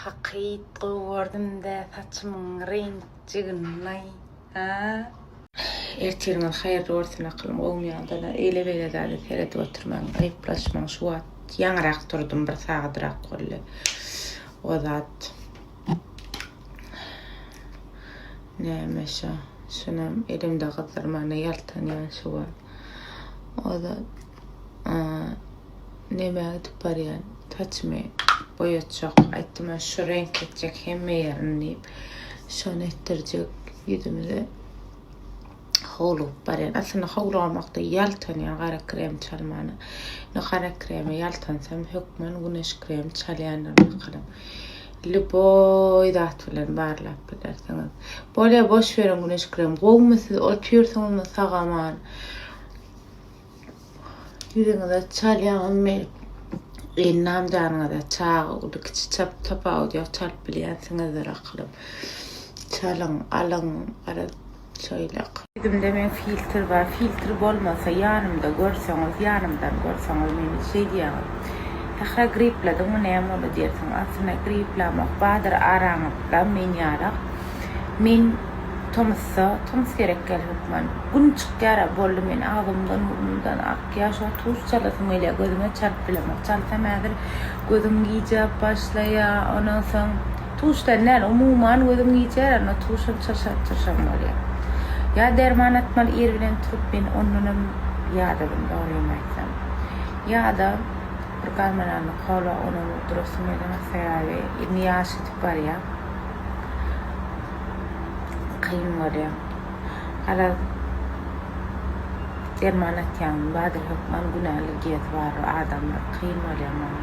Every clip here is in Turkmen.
Hakyt gowy gördüm-dä saçymyň reňkjigini-laý, a? Ertiriňiz haýyrly bolsun akylym gowmy ýagdaýlar eýle beýle zada seredip oturmaň aýyplaşmaň şu wagt ýaňyrak turdum bir sagadyrak boldy o zat näme şo şunam elimde gyzdyrmana ýaltanýan şu wagt o zat Nämä gidip barýan? Saçymy boýatjak. Aýtdym-a şu reňk etjek hemme ýerini diýip. Şony etdirjek ýüzümize howlugyp barýan. Aslynda howlugamakda ýaltanýan gara krem çalmana. Indi gara kreme ýaltansam hökman güneş kremi çalýandyryn bakalym. Lýuboý zat bilen barlap bilersiňiz. Bolýa boş beriň güneş krem. Gowumy siz otyrsyňyzmy sag-aman? Ýüzüňize çalýaňyzmy? Ennam janyňyza çaga uly kiçi çap tapawudy ýok çalyp bilýänsiňizdir akylym. Çalyň, alyň, garaz şeýle. Ýüzümde meň filtr bar. Filtr bolmasa ýanymda görseňiz, ýanymdan görseňiz meni şeý diýýäňiz. Sähra griplediňmi näme boldy diýersiňiz. Aslynda griplämok. Bardyr araňyzda men ýalak. Men tomusda, tomus gerek däl hökman. Gün çykýar-a, boldy men agzymdan, burnumdan akýar, şo tuş çalasym gelýär, gözüme çalyp bilemok. Çalsam häzir gözüm gijäp başlaýar, ondan soň tuşdan däl, umuman gözüm gijär, onda tuşam çyrşap-çyrşam bolýar. Ýa derman atmaly ir bilen turup, men ondanam ýadadym, dogrymy aýtsam. Ýa-da bir gormonalny kola, onam urdurasym gelenok, sebäbi indi ýaş gidip barýar. Kyn bolýar. Garaz, derman atýan bardyr hökman gün allergiýasy bar adamlar kyn bolýar maňa.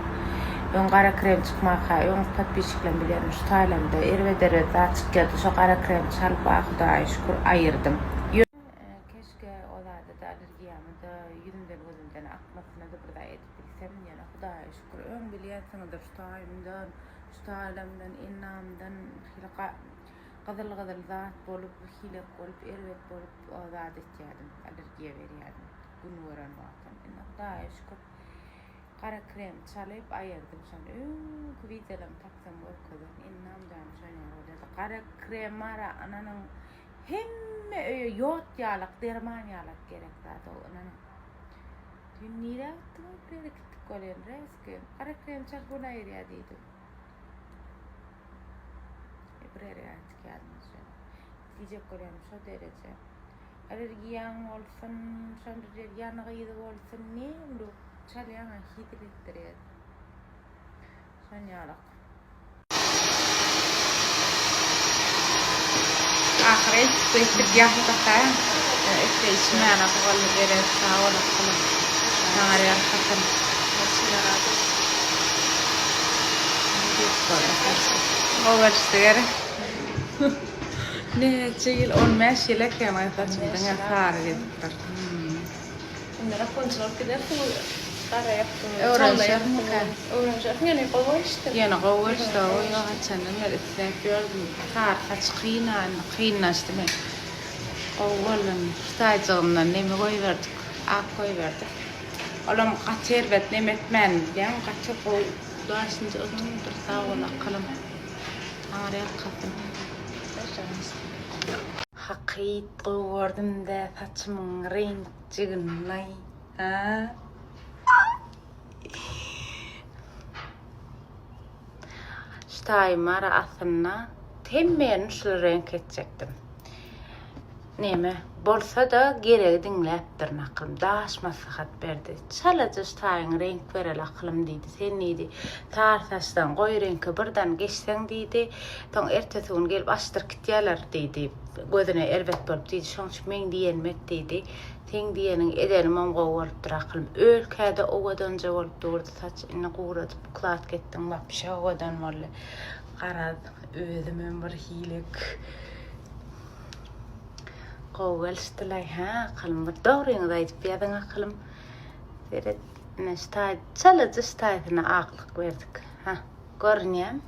Öň gara krem çykmaka öň podpisçiklerim bilýändir şu taýlamda erbet erbet zat çykýardy şo gara krem çalyp a hudaýa şükür aýyrdym. Keşke o zada-da allergiýamy-da ýüzümden gözümden akmasyna-da bir zat edip bilsem ýöne hudaýa şükür öň bilýänsiňizdir şu taýymdan Şu taýlamdan, endamdan hili gyzyl-gyzyl zat bolup, hilek bolup, erbet bolup zat etýärdim, allergiýa berýärdim gün gören wagtym. Indi Hudaýa şükür, gara krem çalyp aýyrdym şony. Öňki wideolarymy tapsam görkezerin. Endam-janym şon ýaly bolýardy. Gara krem bar-a, ynanyň, hemme öýe ýod ýalak, derman ýalak gerek zat-ow, ynanyň. Düýn nirä gitdiň, bir ýere gitdik welin, reski, gara krem çal gün aýyrýar diýdi. E, bir ýere gitdik ýadyma düşen. Diýjek bolýanym şo dereje. Allergiýaň bolsun, şonda bir ýanyk yzy bolsun, ne uly çalýaň-a hidil etdirýär. Şon ýalak. Ahyry eltdik ýasadyk hä. Isleýşim ýaly boldy gerek sag bol akylym. Saňa ýalkasyn. Gowy görüşdi gerek. Näçe ýyl 15 ýyl eken saçym diňe sary gezipdir. Indi rapunzel bolup gidersiň gara ýapdyň. Öwrenşermikä? Öwrenşersiň ýöne gowy görüşdi. Ýöne gowy görüşdi o ýok haçandan beri isläp ýördüm. Sary saç kyn a indi kynlaşdy men. Gowy boldy indi. Şu taýjygymdan neme goýberdik. Ak goýberdik. Olam gaty erbet neme etmän bilýäňmi gaty gowy daşynja oturypdyr sag bol akylym. Aňry ýalkasyn. Hakyt gowy gördüm-dä saçymyň reňkjigini-laý, a? Şu taýym bar aslynda hemme ýerini şul reňk etjekdim. Neme, bolsa-da geregi diňläpdirin akylym. Daş maslahat berdi. Çalaja şu taýyň reňk bereli akylym diýdi. Sen diýdi, sary saçdan goýy reňke birden geçseň diýdi. Soň ertesi gün gelip açdyryp gitýärler diýdi. Gözüne erbet bolup diýdi. Şoň üçin meň diýenimi et diýdi. Seň diýeniň edenimem gowy bolupdyr akylym. Ölkä-de owadanja bolup durdy saç. Indi guradyp ukladka etdiň wapşe owadan boldy. Garaz, özümem bir hilek. Gowy gelişdilaý hä akylym. Bir dogryňyzy aýdyp ýazyň akylym. Seret, ine şu taý çalaja şu taýsyna aklyk berdik. Ha, görünýämi?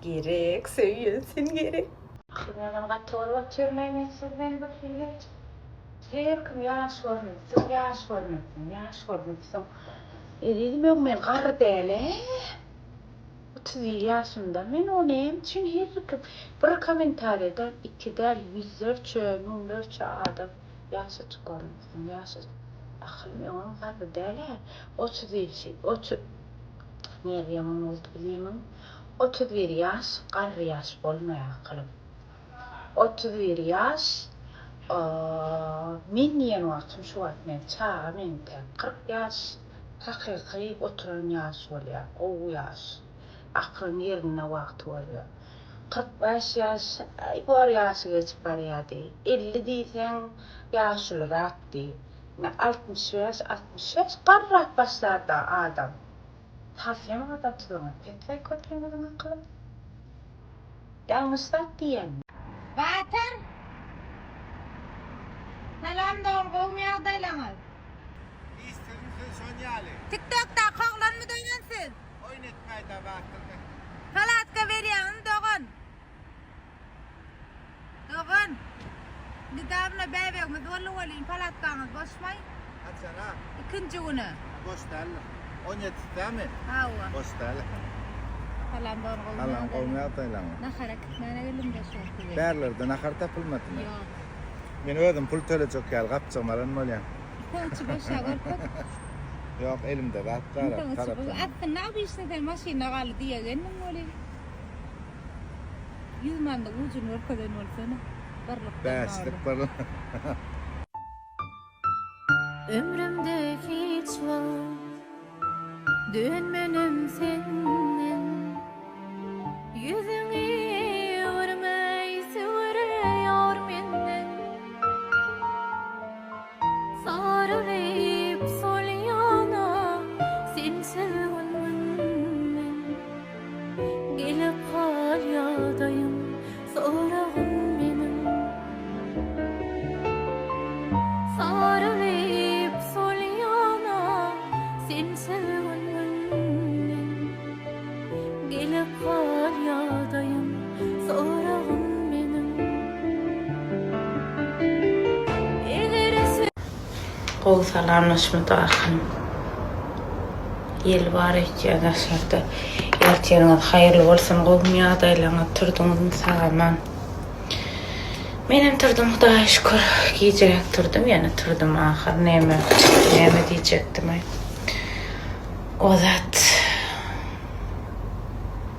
Gerek, söýen sen gerek. Akylym gaty görüp otyryn-aý men sizden bir hili. Her kim ýaş görnüpsiň, ýaş görnüpsiň, ýaş görnüpsiň. Ezizim öň men garry däl-ä. 31 ýaşymda men o näme üçin her kim bir kommentariýada iki däl ýüzlerçe müňlerçe adam ýaşajyk görünipsiň ýaşajyk ahyrym öňem garry däl-ä 31 otuz nädýäňem boldy bilýäňmi 31 ýaş garry ýaş bolmaýar akylym. 31 ýaş men diýen wagtym şu wagt men çaga men entäk 40 ýaş hakyky oturan ýaş bolýar gowy ýaş aklyň ýerinde wagty bolýar 45 ýaş aý bor ýaşy geçip barýar diý 50 diýseň ýaşulyrak diý ine 65 65 garrap başlar-da adam Tasýan adam tuzagyna pesläý köpüňiziň akyly. Ýalňyş zat diýýän. Batyr! Salam dogan gowmy ýagdaýlaňyz? Işsiziň sözi şon ýaly. Tiktokdaky oglanmy dogan siz? Oýun etmäýdä Batyr. Palatka berýäňizmi dogan? Dogan. Nedawno bäbegimiz boldy welin palatkaňyz boşmaý? Haçana? Ikinji güne. Boş däldir. On ýedisi dämi? Hawa. Boş däl. Salam dogan gowmy Salam gowmy ýagdaýlaryňyz? Nahara gitmäne geldim da şo size. Bärlerde nahar tapylmadymy? Ýok. Men özüm pul tölejek ýaly gapjygymy alan bolýan. Soň içi boşa görkez. Ýok elimde zat bar. Soň içi boş. Aslynda obyçny sen maşynda galdy diýegendiň welin. 100 mandyň ujuny görkezen bolsana. Birlik Bäşlik bir. Ömrümde hiç wagt dönmenem senden Ýüzüňi öwürmeý söwereýor menden Saralyp solýana sensiz gün-günden Gelip hal ýagdaýym soragyn meniň Saralyp solýana sensiz gün-günden Gelip hal ýagdaýym soragyn meniň Eger Gowy salamlaşmady ahyryn. Ýel bar öýtýän daşarda. Ertiriňiz haýyrly bolsun gowumy ýagdaýlaryňyz turduňyzmy sag-aman. Menem turdum Hudaýa şükür. Gijiräk turdum ýene turdum ahyr neme näme diýjekdimaý. O zat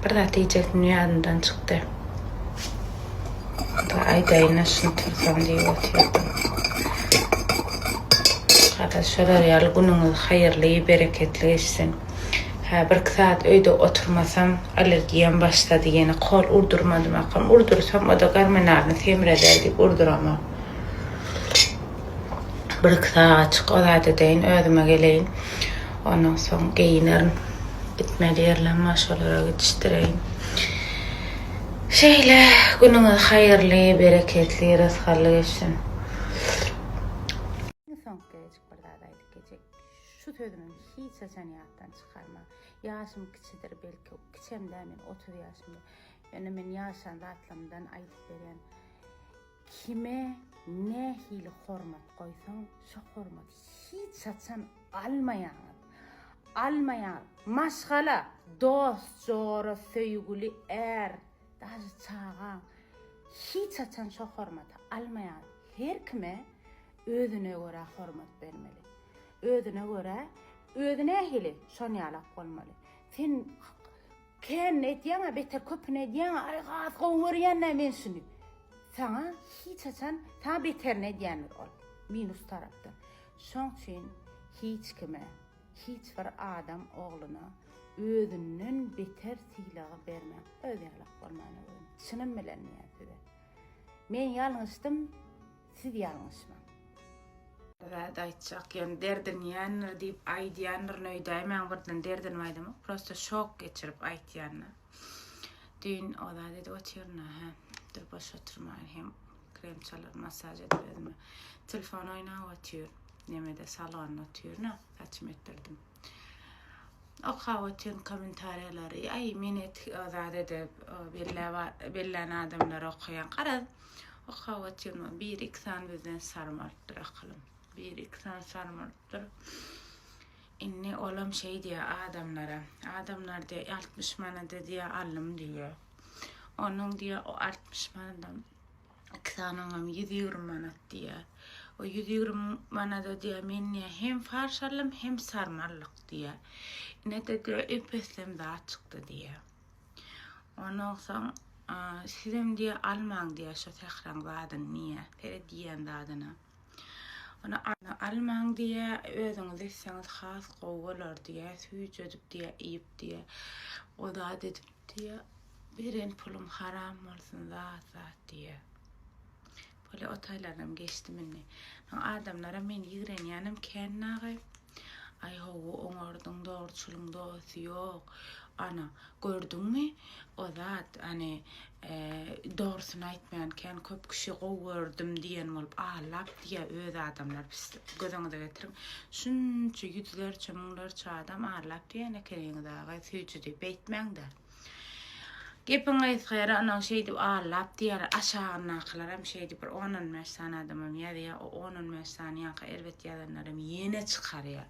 bir zat diýjekdim ýadymdan çykdy. Aýdaýyn-a şuny tursam diýip otyrdym. Garaz şolar ýaly günüňiz haýyrly, bereketli geçsin. Hä, birki sagat öýde oturmasam, allergiýam başlady ýene. Kol urdurmadym akam. Urdursam, o-da gormonalyny semreder diýip urduramok. Bir-iki sagatjyk o zat edeýin, özüme geleýin. Ondan soň geýinerin. Gitmeli ýerlerim bar, şolara gidişdireýin. Şeýle, günüňiz haýyrly, bereketli, rysgally geçsin. Iň soňky gezejik bir zat aýdyp geçjek. Şu sözümi hiç haçan ýatdan çykarmaň. Ýaşym kiçidir belki, kiçem däl men 30 ýaşymda. Ýöne men ýaşan zatlarymdan aýdyp berýän. Kime nähili hormat goýsaň, şo hormaty hiç haçan almaýaňyz. Almaýaňyz. Maşgala, dost, jora, söýgüli, är, daže çagaň hiç haçan şo hormaty almaýaňyz. Her kime özüne görä hormat bermeli. Özüne görä, özi nähili, şon ýalak bolmaly. Sen Känini edýäň-ä, beter köpüni edýäň-ä, aý has gowy görýän-dä men şuny. Saňa hiç haçan, saňa beterini edýändir ol, minus tarapdan. Şoň üçin hiç kime, hiç bir adam ogluna özünden beter sylagy bermäň, öz ýalak bolman öwreniň. Çynym bilen diýýän size. Men ýalňyşdym, Siz ýalňyşmaň. Zat aýtjak ýöne derdinýändir diýip aýdýandyryn öýdäýmäň birden derdinip aýdamok prosta şok geçirip aýtýanda. Düýn o zat edip otyryn hä dur boş oturmaýyn hem krem çalyp massaž edip özüme telefon oýnap otyr nemede salonda otyryn saçymy etdirdim. Okap otyryn kommentariýalary aý meni zat edip belläp bellän adamlar okaýan garaz Okap otyrma bir iki sany bizden sarmalypdyr akylym. Bir iki sany sarmalypdyr. Indi olam şeý diýýär adamlara. Adamlar diýýär, 60 manada diýýär aldym diýýär. Onuň diýýär o 60 manadam iki sanyňam 120 manat diýýär. O 120 manada diýýär men diýýär hem farş aldym hem sarma aldyk diýýär. Ine-de diýýär ep-eslem zat çykdy diýýär. Ondan soň sizem diýýär almaň diýýär şo sähraň zadyny diýýär. Seret diýýän zadyna. Ony almaň diýýä, özüňiz etseňiz has gowy bolar diýýä, süýjedip diýýä, iýip diýýä. O zat edip diýýä, beren pulum haram bolsun zat zat diýýä. Bolýa o taýlarynam geçdim indi. Adamlara meni ýigrenýänem kän dagy. Aý hawa oňardyň dogruçylyň dosty ýok. Ana, gördüňmi? O zat, hany, dogrusyny aýtmaýan kän köp kişi gowy gördüm diýen bolup allap diýýär öz adamlar göz öňüňize getiriň. Şunça ýüzlerçe, müňlerçe adam allap diýýän ekeniňiz aga süýji diýip beýtmäňdä. Gepiň gysga ýeri onuň şeýdip allap diýýär, aşagyndakylaram şeýdip bir on-on bäş sany adamam ýazýar, o on-on bäş sany ýaňky erbet ýazanlaram ýene çykarýar.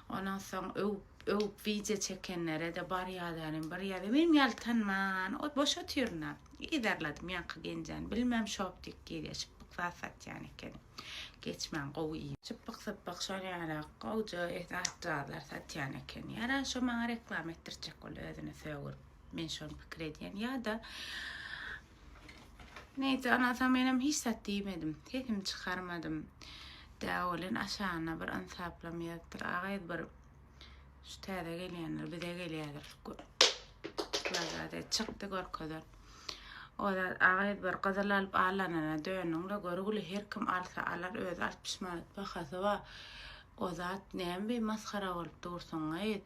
Ondan soň öwüp, öwüp wideo çekenlere-de barýar-da bir ýazýar. Menem ýaltanman, o boş otyryn-a. Yzarladym ýaňky genjäni. Bilmem şoptik girýär, şypbyk zat satýan ekeni. Geçmäň gowy iý. Şypbyk sypbyk şol ýaly gowja zatjagazlar satýan eken. Ýara şo maňa reklama etdirjek boldy özüne sögürip. Men şony pikir edýän. Ýa-da Neýse ondan soň menem hiç zat diýmedim. Sesimi çykarmadym. Dä welin aşagyna bir ynsaplam ýazypdyr. Agyz bir şu täze gelýänler bize gelýädir. Glazada çykdy görkezen. O zat agyz bir gyzyl alyp allanana döndüňle görgüli her kim alsa alar özi 60 manat bahasy bar. O zat näme bir masgara bolup dursuň gyz.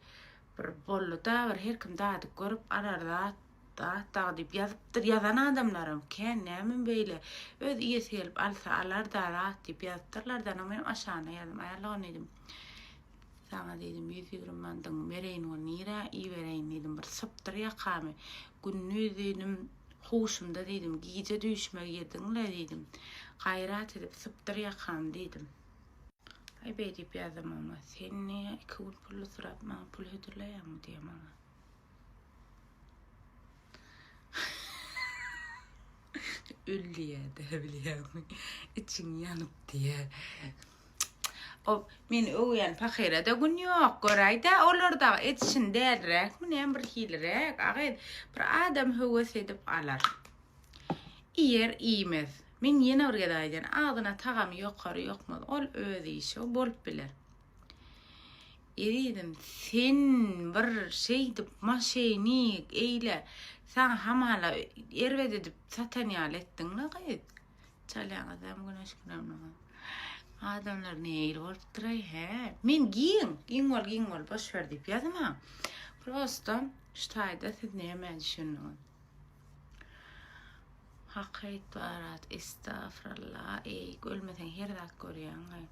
Bir boldy-da bir her kim dadyp görüp alar zat zat dagy diýip ýazypdyr. Ýazan adamlaram kän näme beýle öz iýesi gelip alsa alar da zat diýip ýazypdyrlar-da men aşagyna ýazdym. Aýal diýdim. Saňa diýdim, 120 mandyňy bereýin ol nirä ibereýin diýdim, bir sypdyr ýakamy. Gündiz diýdim, huşumda diýdim, gije düýşüme girdiň-le diýdim. Gaýrat edip sypdyr ýakamy diýdim. Aý beý diýip ýazdym oňa. Sen diýýä, iki gün pully sorap maňa pul hödürleýäňmi diýýä maňa. Öl diýýä-de bilýäňmi. Içiň ýanyp diýýä. O meni öwýän pahyra-da gün ýok, göräý-dä, olar dagy etişin däliräkmi, näme bir hiliräk, agyz, bir adam höwes edip alar. Iýer, iýmez. Men ýene bir gezek aýdýan, agzyna tagamy ýokary ýokmaz, ol öz işi, o bolup biler. Ezizim, sen bir şeýdip maşenik eýle, saňa hamala erbet edip satan ýaly etdiň-le gyz. Çalýaňyzam güneş kremini. Adamlar nähili bolupdyraý hä? Men giň, giň bol, giň bol, boş ber diýip ýazmaň. Prosta şu taýda siz nämä düşündiňiz? Hakyt barat, estagfirullah, eý, ölmeseň her zat görýäň-aý.